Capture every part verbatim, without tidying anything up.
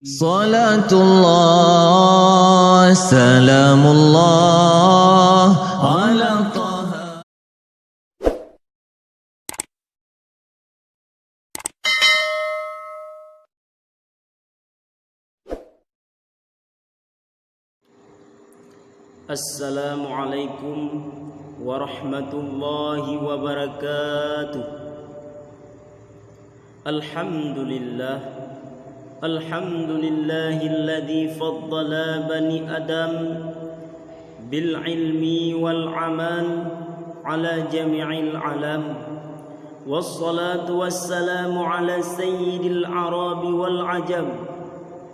Salatullah, salamullah, ala Taha. Assalamualaikum warahmatullahi wabarakatuh. Alhamdulillah. Alhamdulillahilladzi faddala bani Adam bil ilmi wal amal ala jami'il alam. Wassalatu wassalamu ala sayyidil arabi wal ajam,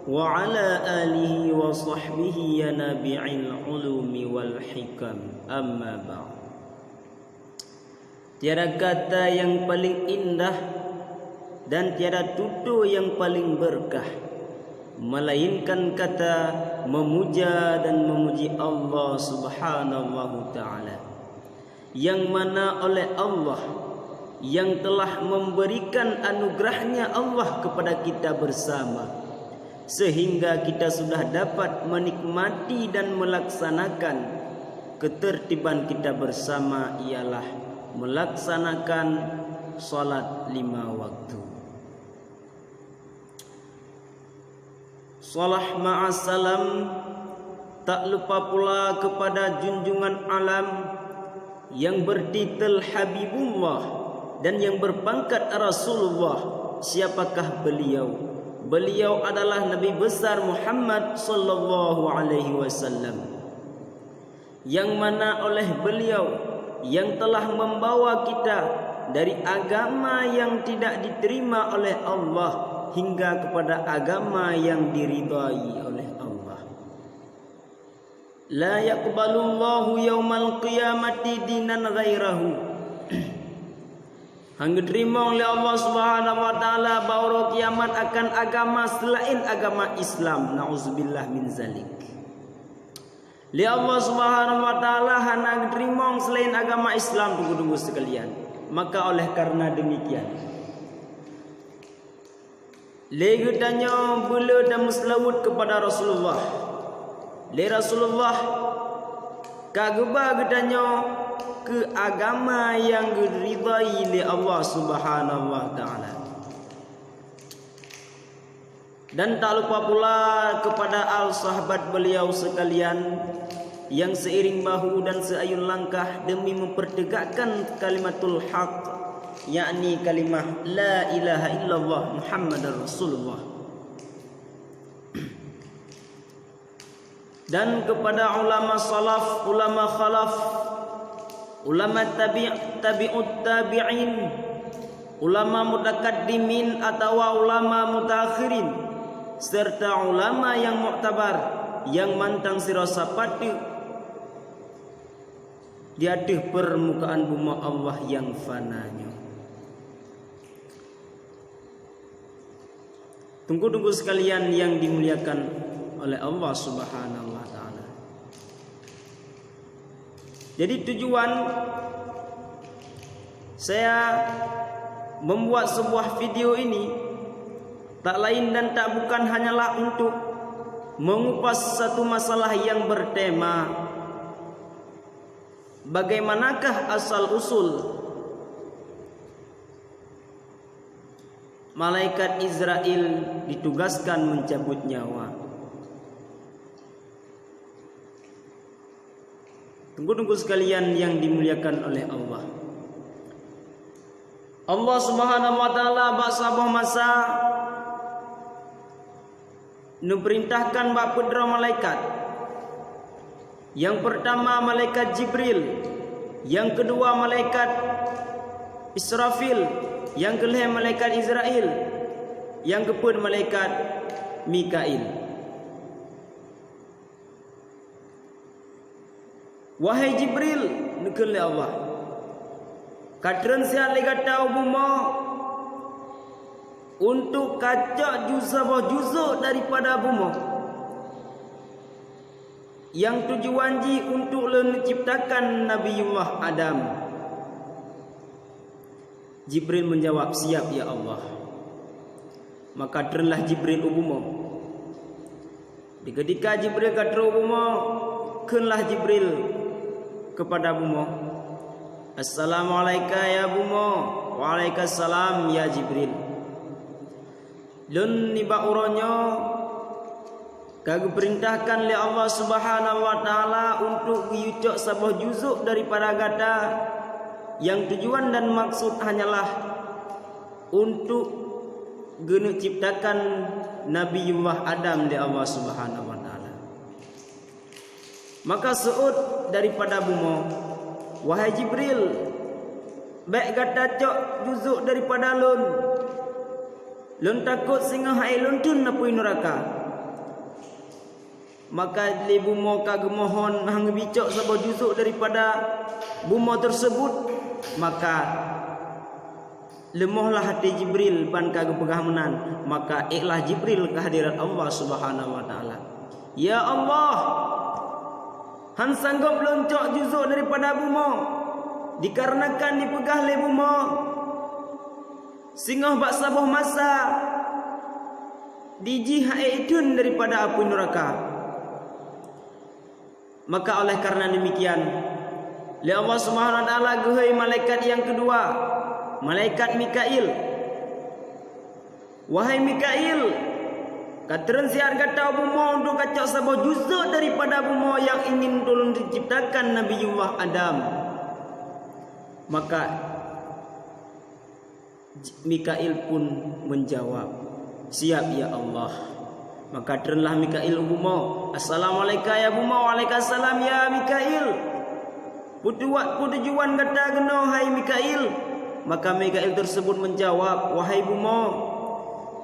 wa ala alihi wa sahbihi ya nabi'il ulumi wal hikam. Amma ba'd. Tiada kata yang paling indah dan tiada tutur yang paling berkah, melainkan kata memuja dan memuji Allah Subhanahu wa Ta'ala, yang mana oleh Allah yang telah memberikan anugerahnya Allah kepada kita bersama, sehingga kita sudah dapat menikmati dan melaksanakan ketertiban kita bersama, ialah melaksanakan salat lima waktu. Salah ma'as salam, tak lupa pula kepada junjungan alam yang bertitel Habibullah dan yang berpangkat Rasulullah. Siapakah beliau? Beliau adalah Nabi besar Muhammad sallallahu alaihi wasallam, yang mana oleh beliau yang telah membawa kita dari agama yang tidak diterima oleh Allah hingga kepada agama yang diridai oleh Allah. La yaqbalullahu yaumal qiyamati dinan ghairahu. Han geuteurimong lé Allah Subhanahu wa Ta'ala bak uroe kiamat akan agama selain agama Islam. Nauzubillah min zalik. Lé Allah Subhanahu wa Ta'ala hana geuteurimong selain agama Islam, teungku-teungku sekalian. Maka oleh karena demikian, lé geutanyoe beuleueh dan meuseulaweuet keupada Rasulullah. Lé Rasulullah ka geuba geutanyoe keu agama nyang geuridai lé Allah Subhanahu wa Ta'ala. Dan tak lupa pula kepada al sahabat beliau sekalian yang seiring bahu dan seayun langkah demi mempertegakkan kalimatul haq, yakni kalimah la ilaha illallah Muhammadar Rasulullah. Dan kepada ulama salaf, ulama khalaf, ulama tabi', tabi'ut tabi'in, ulama mutakaddimin atawa ulama mutaakhirin, serta ulama nyang muktabar nyang mantong sidroe sapat teuk di ateueh peurmukaan bumoe Allah nyang fana nyoe. Teungku-teungku sekalian yang dimuliakan oleh Allah Subhanahu wa Ta'ala. Jadi, tujuan saya membuat sebuah video ini tak lain dan tak bukan hanyalah untuk mengupas satu masalah yang bertema bagaimanakah asal usul malaikat Izrail ditugaskan mencabut nyawa. Teungku-teungku sekalian yang dimuliakan oleh Allah. Allah Subhanahu wa Ta'ala bak saboh masa neupeurintahkan bak peudroe malaikat. Nyang peurtama malaikat Jibril, nyang keudua malaikat Israfil, nyang keulhèe malaikat Izrail, nyang keupeuet malaikat Mikail. "Wahai Jibril," neukheun lé Allah, "ka treun siat lé gata u bumoe untuk kacok ju-, saboh juzuk daripada bumoe, nyang tujuan jih untuk lôn ciptakan Nabiullah Adam." Jibril menjawab, "Siap, ya Allah." Maka treunlah Jibril u bumoe. Ketika Jibril ka trok bumoe, kheunlah Jibril keupada bumoe, "Assalamu'alaika ya bumoe." "Wa'alaikasalam ya Jibril. Lôn nibak uroe nyoe ka geupeurintahkan lé Allah Subhanahu wa Ta'ala untuk geuyue cok saboh juzuk daripada gata, nyang tujuan dan maksud hanyalah untuk geuneuk ciptakan Nabiullah Adam lé Allah Subhanahu wa Ta'ala." Maka seuôt daripada bumoe, "Wahai Jibril, bék gata cok juzuk daripada lôn. Lôn takot singoh hai lôn theun apui nuraka." Maka lé bumoe ka geumohon han geubicok saboh juzuk daripada bumoe tersebut, maka leumohlah até Jibril ban ka geupeugah meunan, maka éklah Jibril keu hadirat Allah Subhanahu wa Ta'ala. "Ya Allah, han sanggob lôn cok juzuk daripada bumoe, dikarenakan dipeugah lé bumoe, singoh bak saboh masa dijih hai theun daripada apui nuraka." Maka oleh karena demikian, lé Allah Subhanahu wa Ta'ala geuhôi malaikat nyang keudua, malaikat Mikail. "Wahai Mikail, ka treun siat gata u bumoe untuk kacok saboh juzuk daripada bumoe nyang ingin tulôn ciptakan Nabiullah Adam." Maka Mikail pun menjawab, "Siap, ya Allah." Maka treunlah Mikail u bumoe, "Assalamu'alaika ya bumoe." "Wa'alaikasalam ya Mikail. Peue tujuan gata keunoe hai Mikail?" Maka Mikail tersebut menjawab, "Wahai bumoe,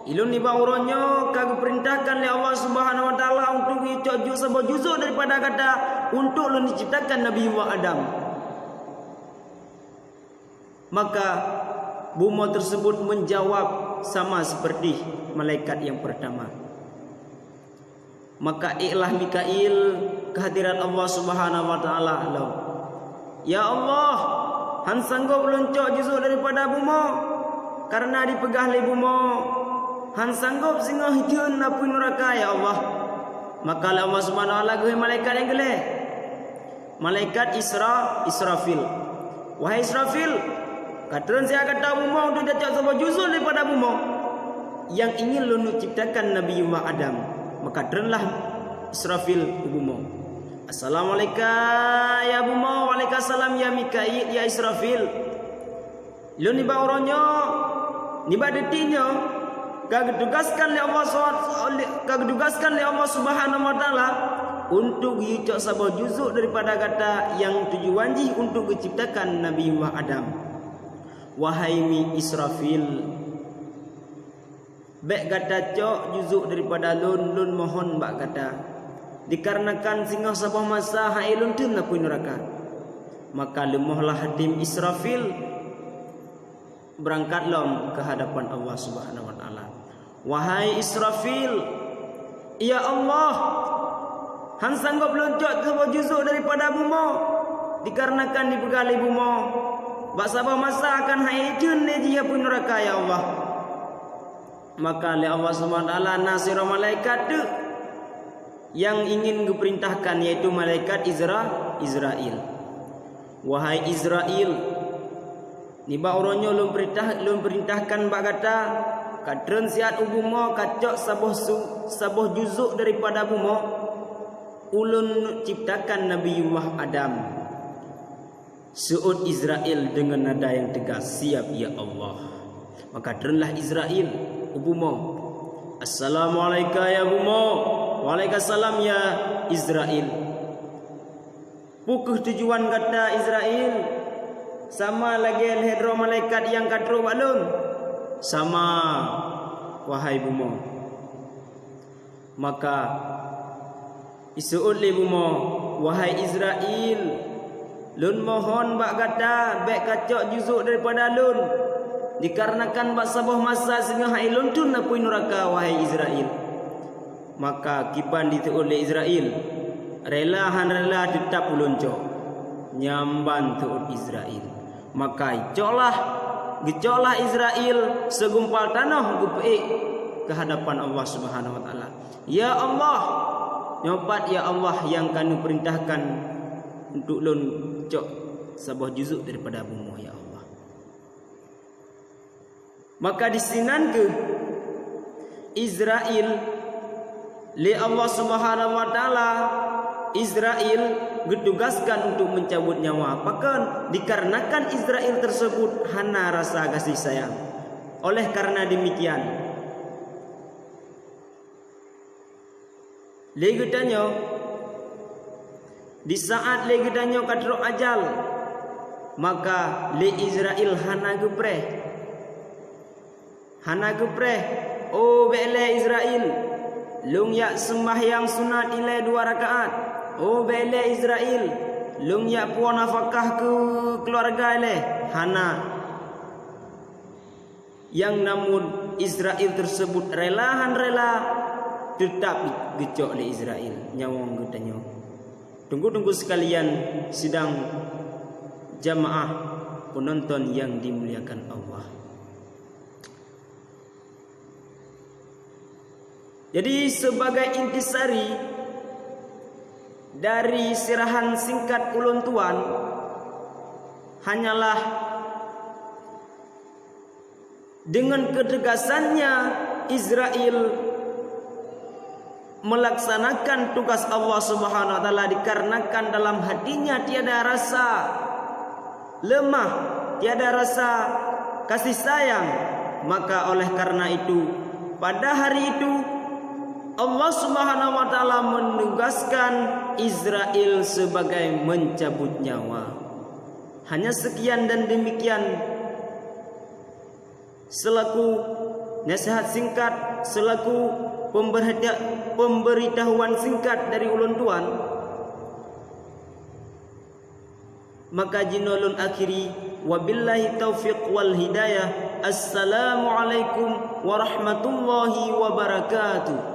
ulôn nibak uroe nyoe ka geupeurintahkan lé Allah Subhanahu wa Ta'ala untuk icok ju-, saboh juzuk daripada gata untuk lôn ciptakan Nabiullah Adam." Maka bumoe tersebut menjawab sama seperti malaikat yang pertama. Maka éklah Mikail keu hadirat Allah Subhanahu wa Ta'ala lom, "Ya Allah, han sanggob lôn cok juzuk daripada bumoe, karena dipeugah lé bumoe, han sanggob singoh theun apui nuraka, ya Allah." Maka lé Allah Subhanahu wa Ta'ala geuhôi malaikat nyang keulhèe. Malaikat Isra-, Israfil. "Wahai Israfil, ka treun siat gata u bumoe untuk tacok saboh juzuk daripada bumoe nyang ingin lôn ciptakan Nabiullah Adam." Maka treunlah Israfil u bumoe. "Assalamu'alaika ya bumoe." "Wa'alaikasalam ya Mikail, ya Israfil. Lôn nibak uroe nyoe, nibak detik nyoe, ka geutugaskan lé Allah Subha-, ka geutugaskan lé Allah Subhanahu wa Ta'ala untuk geuyue cok saboh juzuk daripada gata nyang tujuan jih untuk geuciptakan Nabiullah Adam. Wahai mi Israfil, bék gata cok juzuk daripada lôn, lôn mohon bak gata, dikarenakan singoh saboh masa hai lôn theun apui nuraka." Maka leumohlah hatim Israfil beurangkat lom keu hadapan Allah Subhanahu wa Ta'ala. "Wahai Israfil, ya Allah, han sanggob lôn cok saboh juzuk daripada bumoe, dikarenakan dipeugah lé bumoe, bak saboh masa akan hai theun lé jih apui nuraka, ya Allah." Maka lé Allah Subhanahu wa Ta'ala na sidroe malaikat teuk nyang ingin geupeurintahkan, yaitu malaikat Izra-, Izrail. "Wahai Izrail, nibak uroe nyoe lôn peurintah-, lôn peurintahkan bak gata, ka treun siat u bumoe ka cok saboh su-, saboh juzuk daripada bumoe, ulôn ciptakan Nabiullah Adam." Seuôt Izrail deungon nada nyang teugas, "Siap, ya Allah." Maka treunlah Izrail u bumoe. "Assalamu'alaika ya bumoe." "Wa'alaikasalam ya Izrail." "Peu kheueh tujuan gata Izrail? Sama lagèe lhèe droe malaikat nyang ka trok bak lôn?" "Sama, wahai bumoe." Maka iseuôt lé bumoe, "Wahai Izrail, lôn mohon bak gata bék kacok juzuk daripada lôn, dikarenakan bak saboh masa singoh hai lôn theun apui nuraka, wahai Izrail." Maka kiban diseuôt lé Izrail, "Rela han rela teutab ulôn cok." Nyang ban seuôt Izrail. Maka coklah, geucoklah Izrail sigumpal tanoh geupeuék keu hadapan Allah Subhanahu wa Ta'ala. "Ya Allah, Nyoe pat, ya Allah, nyang ka neupeurintahkan untuk lôn cok saboh juzuk daripada bumoe, ya Allah. Maka disinan kheueh Izrail, lé Allah Subhanahu wa Taala, Izrail geutugaskan untuk mencabut nyawa. Pakon? Dikarenakan Izrail tersebut hana rasa kasih sayang. Oleh karena demikian, lé geutanyoe, di saat lé geutanyoe ka trok ajal, maka lé Izrail hana geupreh. Hana geupreh, "Oh, bék lé Izrail, lôn jak seumbahyang sunat ilée dua rakaat. Oh, bék lé Izrail, lôn jak puwoe nafakah keu keuluwarga ilée." Hana. Nyang namun Izrail tersebut rela han rela, teutap geucok lé Izrail nyawöng geutanyoe. Teungku-teungku sekalian, sidang jamaah peunonton nyang dimuliakan Allah. Jadi, sebagai intisari dari sirahan singkat ulôn tuan, hanyalah dengan ketegasannya Izrail melaksanakan tugas Allah Subhanahu wa Taala dikarenakan dalam hatinya tiada rasa lemah, tiada rasa kasih sayang, maka oleh karena itu, pada hari itu, Allah Subhanahu wa Taala menugaskan Izrail sebagai mencabut nyawa. Hanya sekian dan demikian selaku nasihat singkat, selaku pemberita-, pemberitahuan singkat dari ulôn tuan. Maka jinoe lôn akhiri, wabillahi taufiq wal hidayah. Assalamualaikum warahmatullahi wabarakatuh.